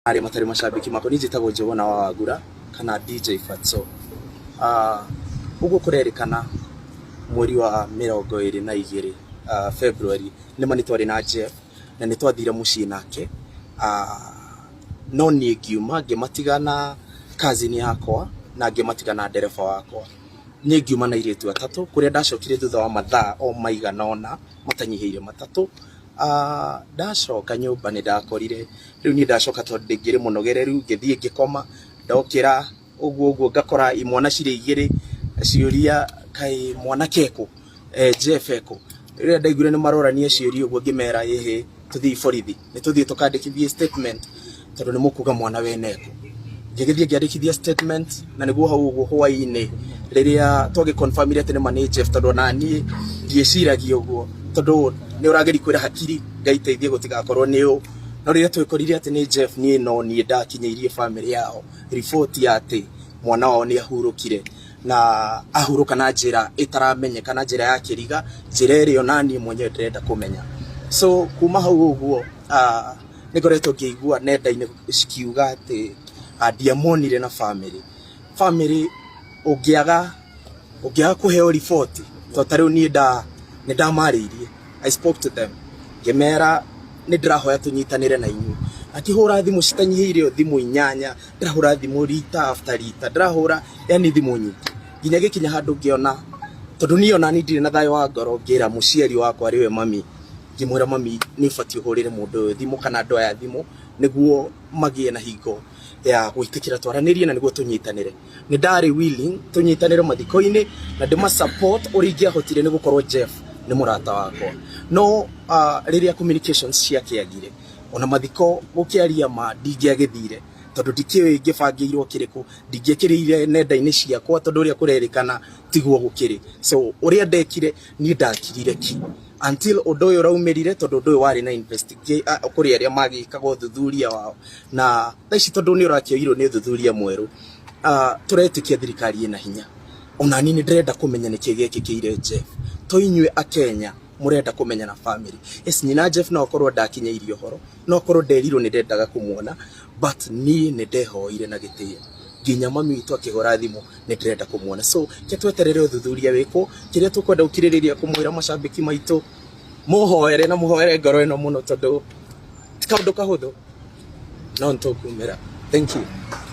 Arĩa matarĩ macambĩki makwa, niĩ njĩtagwo Njũgũna wa Wangura kana DJ Fatxo. Ũguo kũrerĩkana mweri wa 22 February nĩma nĩ twarĩ na Jeff na nĩ twathire mũciĩ nake, no niĩ ngiuma ngĩmatiga na cousin yakwa na ngĩmatiga na ndereba wakwa. Niĩ ngiuma na airĩtu atatũ kũrĩa ndacokire thutha wa mathaa o maigana ũna matanyihĩire 3. Ndacoka nyũmba nĩ ndakorire, rĩu niĩ ndacoka tondũ ndĩngĩrĩ mũnogereru, ngĩthiĩ ngĩkoma, ndokĩra ũguo ũguo ngakora imwana cirĩ igĩrĩ, ciũria kaĩ mwanake ekũ, Jeff ekũ? Rĩrĩa ndaiguire nĩ marorania ciũria ũguo ngĩmera ĩhĩ tũthiĩ borithi, nĩ tũthiĩ tũkandĩkithie statement tondũ nĩ mũkuga mwana wene ekũ. Ngĩgĩthiĩ ngĩandĩkithia statement na nĩguo hau ũguo hwaĩ-inĩ rĩrĩa twagĩ confirm atĩ nĩma nĩ Jeff tondũ ona niĩ ndiĩciragia ũguo tondũ nĩ ũrageria kwĩra hakiri Ngai teithie gũtigakorwo nĩ ũ. No rĩrĩa twĩkorire atĩ nĩ Jeff niĩ no niĩ ndakinyĩirie famĩlĩ yao riboti ya atĩ mwana wao nĩ ahurũkire na ahurũka na njĩra ĩtaramenyeka na njĩra ya kĩriga, njĩra ĩrĩa ona niĩ mwenyewe ndĩrenda kũmenya. So kuma hau ũguo nĩ ngoretwo ngĩigua nenda-inĩ cikiuga atĩ ndiamonire na famĩlĩ. Famĩlĩ ũngĩaga ũngĩaga kũheo riboti to ta rĩu niĩ nĩ ndamarĩirie, I spoke to them ngĩmera nĩ ndĩrahoya tũnyitanĩre na inyuĩ. Akĩhũra thimũ citanyihĩire o thimũ inyanya, ndĩrahũra thimũ rita after rita, ndĩrahũra yani thimũ nyingĩ nginya gĩkinya handũ ngĩona tondũ niĩ ona niĩ ndirĩ na thayũ wa ngoro ngĩra mũciari wakwa arĩ we mami. Ngĩmwĩra mami nĩ ũbatiĩ ũhũrĩre mũndũ ũyũ thimũ kana andũ aya thimũ nĩguo magĩe na hingo ya gwĩtĩkĩra twaranĩrie na nĩguo tũnyitanĩre. Nĩ ndarĩ willing tũnyitanĩre mathiko-inĩ na ndĩma support ũrĩa ingĩahotire nĩ gũkorwo Jeff nĩ mũrata wakwa. No rĩrĩa communications ciakĩagire ona mathiko gũkĩaria ma ndingĩagĩthire tondũ ndikĩũĩ ngĩbangĩirwo kĩrĩkũ, ndingĩekĩrĩire nenda-inĩ ciakwa tondũ ũrĩa kũrerĩkana tiguo gũkĩrĩ. So ũrĩa ndekire niĩ ndakirire ki until ũndũ ũyũ ũraumĩrire tondũ ũndũ ũyũ warĩ na investigate kũrĩ arĩa magĩkaga ũthuthuria wao na thaa ici tondũ nĩ ũrakĩoirwo nĩ ũthuthuria mwerũ, tũretĩkia thirikari ĩna hinya. Ona niĩ nĩ ndĩrenda kũmenya nĩkĩ gĩekĩkĩire Jeff. To inyuĩ akenya mũrenda kũmenya na family. Yes, nyina Jeff no akorwo ndakinyĩirie ũhoro, no akorwo nderirwo nĩ ndendaga kũmuona, but niĩ nĩ ndehoire na gĩtĩo nginya mami witũ akĩhũra thimũ nĩ ndĩrenda kũmuona. So ke tweterere ũthuthuria wĩkwo, kĩrĩa tũkwenda gũkirĩrĩria kũmwĩra macambĩki maitũ mũhoere na mũhoere ngoro ĩno mũno tondũ ti kaũndũ kahũthũ no nĩ tũkumĩra. Thank you.